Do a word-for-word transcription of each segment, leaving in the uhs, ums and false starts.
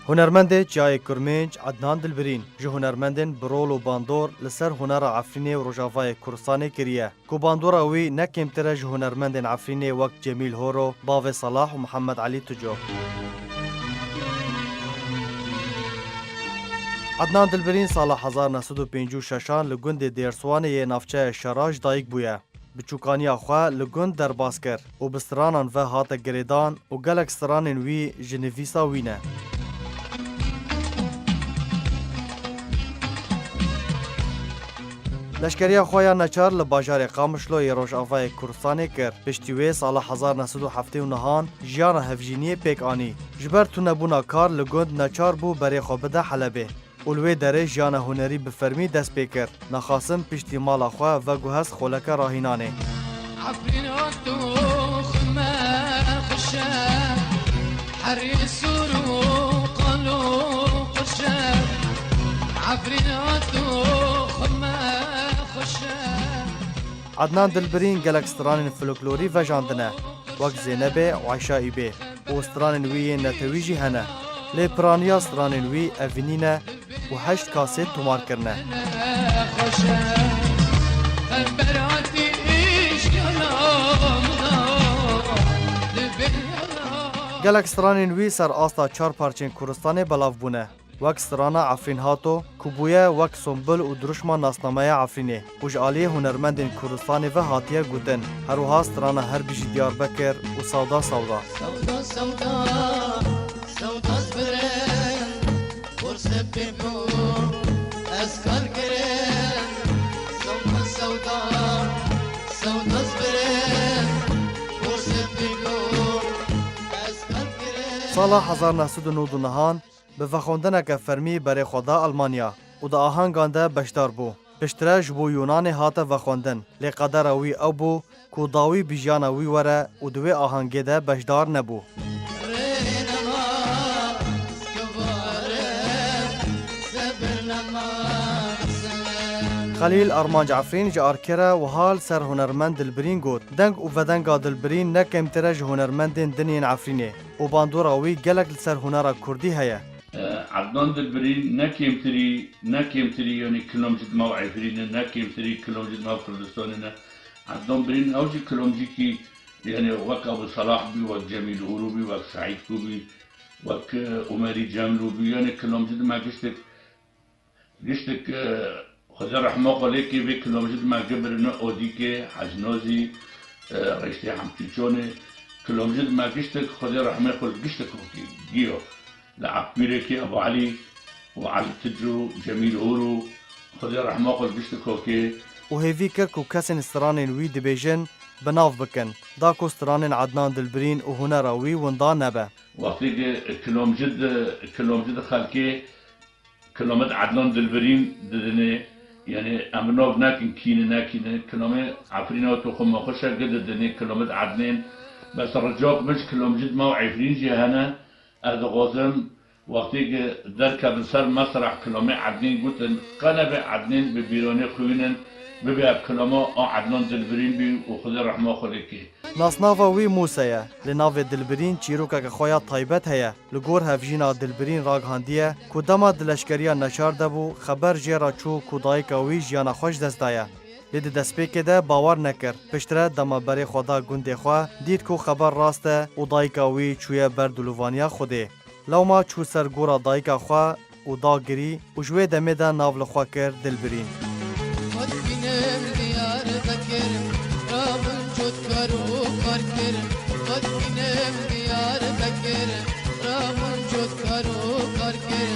Hunermendê çiyayê Kurmênc Ednan Dilbirîn ji hunermendên bi rol û bandor li ser hunera Efrînê û Rojavayê Kurdistanê kiriye, ku bandora wî ne kêmtir e ji hunermendên Efrînê wek Cemîl Horo, Bavê Salah û Mihemed Elî Tuco. Ednan Dilbirîn sala hezar neh sed û pêncî û şeşan li gundê Dêrswanê yê navçeya Şera ji dayik bûye. Biçûkaniya xwe li gund derbas kir û bi stranan ve hate girêdan û gelek stranên wî ji nivîsa wî ne. Leşkeriya xwe ya neçar li bajarê Qamişlo yê Rojavayê Kurdistanê kir. Piştî wê sala hezar neh sed û heftê û nehan jiyana hevjîniyê pêk anî. Ji ber tunebûna kar li gund neçar bû berê xwe bide Helebê. Û li wê derê jiyana hunerî bi fermî dest pê kir. Naxasim piştî mala xwe veguhest xoleke rahînanê. Efrîna doxme xweş e, herî sor û qalo xweş e. Efrîna doxme xweş e. Ednan Dilbirîn gelek stranên folklorî vejandine, wek Zênebê û Eyşa Îbê. Û stranên wî yên netewî jî hene. Lê piraniya stranên wî evînî ne û heşt kasêt tomar kirine. Gelek stranên wî ser asta çar parçên Kurdistanê belav bûne. Wek strana Efrîn Hato, ku bûye wek sombol û dirûşma nasnameya Efrînê û ji aliyê hunermendên Kurdistanê ve hatiye gotin. Her wiha strana Her bijî Diyarbekir û Sewda Sewda. Sewda, sewda, sewda ez birim, borse pê bû, ez kar kirim. Sewda, sewda, sewda ez birim, borse pê bû, ez kar kirim. Sala hezar neh sed û nod û nehan, bi vexwendineke fermî berê xwe da Almanya û di ahengan de beşdar bû. Piştre ji bo Yûnanê hate vexwendin, lê qedera wî ew bû ku dawî bi jiyana wî were û di wê ahengê de beşdar nebû. Xelîl Armanc Efrîn ji Arkere wiha li ser hunermend Dilbirîn got, deng û vedenga Dilbirîn ne kêmtir e ji hunermendên din yên Efrînê û bandora wî gelek li ser hunera kurdî heye. Ednan Dilbirîn ne kêmtirî, ne kêmtirî, yanî kilomcî di nav Efrînê ne, ne kêmtirî kilomcî di nav Kurdistanê ne. Ednan Birîn ew jî kilomcîkî, yanî wek Abu Salah bî, wek Cemîl Hûrû bî, wek Seîd Kû bî, wek, e, Umerî Cemlû bî, yanî kilomcî di me giştek, giştek, e, Xwedê rehma xwe lê kê vê kilomcî di me gibirine Odîkê, Hecnozî, e, Reştê Hemtûçonê, kilomcî di me giştek Xwedê rehmê xwe li giştek xwe kê, giyo. Li Epîrekê Ebu Elî û Elî Ticû, Cemîl Hûr û Xwedê rehma xwe li gişt kokê. Û hêvî kir ku kesên stranên wî dibêjin bi nav bikin, da ku stranên Ednan Dilbirîn û hunera wî winda nebe. Wextê ki kilomci di, kilomci di xelkê kilomit Ednan Dilbirîn didinê, yanî em nav nekin kî ne, ne kî ne, kilomê Efrîna tu xwe me xweş e, gi didinê kilomit Ednên, bes ricak min ji kilomci di me û Efrîn jî hene, ez dixwazim Wextê ki derkevin ser mesreh kilamê Ednên gotin, qe nebe Ednên bi bîranê xwînin, bibe ev kilama a Ednan Dilbirîn bî û Xwedê rehma xwe lê kê. Nasnava wî Mûse ye, lê navê Dilbirîn çîrokeke xwe ya taybet heye. Li gor hevjîna Dilbirîn ragihandiye ku dema di leşkeriya neçar de bû, xeber jê re çû ku dayika wî jiyana xwe ji dest daye. Lê di destpêkê de bawer nekir. Piştre dema berê xwe da gundê xwe, dît ku xeber rast e û dayika wî çûye ber dilûvaniya Xwedê. Lewma çû ser gora dayika xwe û dagirî û ji wê demê de nav li xwe kir Dilbirîn. Xwe dibînim Diyarbekir, rabûn cotkar û karkir. Xwe dibînim Diyarbekir, rabûn cotkar û karkir.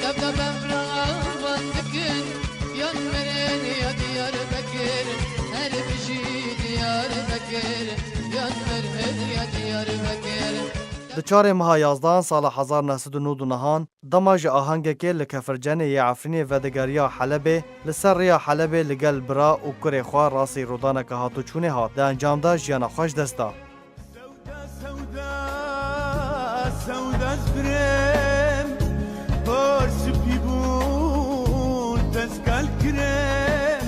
Dev dev evravan dikin, yan mirin ya Diyarbekir. Her bijî Diyarbekir, yan mirin ya Diyarbekir. Di çarê meha yazdehan sala hezar neh sed û nod û nehan, dema ji ahengekê li Kefircenê yê Efrînê vedigeriya Helebê, li ser rêya Helebê li gel bira û kurê xwe rastî rûdaneke hatûçûnê hat, di encam de jiyana xwe ji dest da. Sewda, sewda, sewda ez birêm, hor spî bû, tezgal kirêm.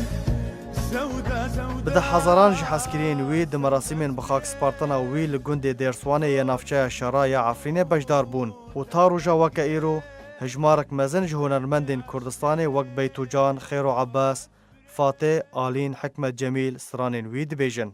Sewda, sewda. Bi deh hezaran ji hezkiriyên wî di merasîmên bi xak spartina wî li gundê Dêrswanê yê navçeya Şera ya Efrînê beşdar bûn û ta roja weke îro hejmarek mezin ji hunermendên Kurdistanê wek Beytûcan, Xêro Ebbas, Fatê, Alîn, Hikmet Cemîl stranên wî dibêjin.